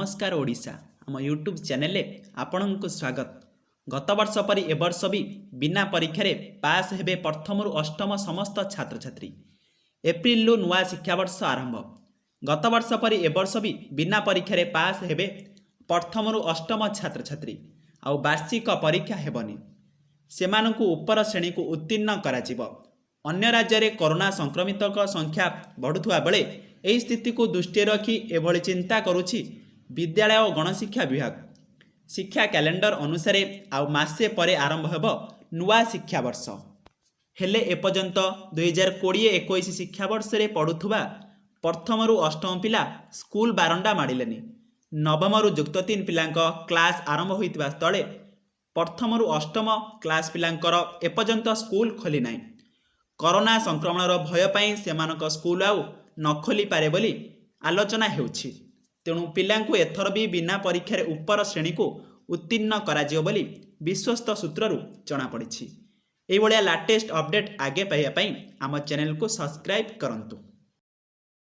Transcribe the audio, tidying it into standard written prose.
ନମସ୍କାର ଓଡ଼ିଶା, ଆମ ୟୁଟ୍ୟୁବ୍ ଚ୍ୟାନେଲରେ ଆପଣଙ୍କୁ ସ୍ୱାଗତ। ଗତବର୍ଷ ପରି ଏବର୍ଷ ବି ବିନା ପରୀକ୍ଷାରେ ପାସ୍ ହେବେ ପ୍ରଥମରୁ ଅଷ୍ଟମ ସମସ୍ତ ଛାତ୍ରଛାତ୍ରୀ। ଏପ୍ରିଲରୁ ନୂଆ ଶିକ୍ଷାବର୍ଷ ଆରମ୍ଭ। ଗତବର୍ଷ ପରି ଏବର୍ଷ ବି ବିନା ପରୀକ୍ଷାରେ ପାସ୍ ହେବେ ପ୍ରଥମରୁ ଅଷ୍ଟମ ଛାତ୍ରଛାତ୍ରୀ। ଆଉ ବାର୍ଷିକ ପରୀକ୍ଷା ହେବନି। ସେମାନଙ୍କୁ ଉପର ଶ୍ରେଣୀକୁ ଉତ୍ତୀର୍ଣ୍ଣ କରାଯିବ। ଅନ୍ୟ ରାଜ୍ୟରେ କରୋନା ସଂକ୍ରମିତଙ୍କ ସଂଖ୍ୟା ବଢ଼ୁଥିବା ବେଳେ ଏହି ସ୍ଥିତିକୁ ଦୃଷ୍ଟିରେ ରଖି ଏଭଳି ଚିନ୍ତା କରୁଛି ବିଦ୍ୟାଳୟ ଓ ଗଣଶିକ୍ଷା ବିଭାଗ। ଶିକ୍ଷା କ୍ୟାଲେଣ୍ଡର ଅନୁସାରେ ଆଉ ମାସେ ପରେ ଆରମ୍ଭ ହେବ ନୂଆ ଶିକ୍ଷାବର୍ଷ। ହେଲେ ଏପର୍ଯ୍ୟନ୍ତ 2020-21 ଶିକ୍ଷାବର୍ଷରେ ପଢ଼ୁଥିବା ପ୍ରଥମରୁ ଅଷ୍ଟମ ପିଲା ସ୍କୁଲ ବାରଣ୍ଡା ମାଡ଼ିଲେନି। ନବମରୁ ଯୁକ୍ତ ତିନି ପିଲାଙ୍କ କ୍ଲାସ୍ ଆରମ୍ଭ ହୋଇଥିବା ସ୍ଥଳେ ପ୍ରଥମରୁ ଅଷ୍ଟମ କ୍ଲାସ୍ ପିଲାଙ୍କର ଏପର୍ଯ୍ୟନ୍ତ ସ୍କୁଲ ଖୋଲିନାହିଁ। କରୋନା ସଂକ୍ରମଣର ଭୟ ପାଇଁ ସେମାନଙ୍କ ସ୍କୁଲ ଆଉ ନ ଖୋଲିପାରେ ବୋଲି ଆଲୋଚନା ହେଉଛି। ତେଣୁ ପିଲାଙ୍କୁ ଏଥର ବି ବିନା ପରୀକ୍ଷାରେ ଉପର ଶ୍ରେଣୀକୁ ଉତ୍ତୀର୍ଣ୍ଣ କରାଯିବ ବୋଲି ବିଶ୍ୱସ୍ତ ସୂତ୍ରରୁ ଜଣାପଡ଼ିଛି। ଏଇଭଳିଆ ଲାଟେଷ୍ଟ ଅପଡେଟ୍ ଆଗେ ପାଇବା ପାଇଁ ଆମ ଚ୍ୟାନେଲକୁ ସବସ୍କ୍ରାଇବ୍ କରନ୍ତୁ।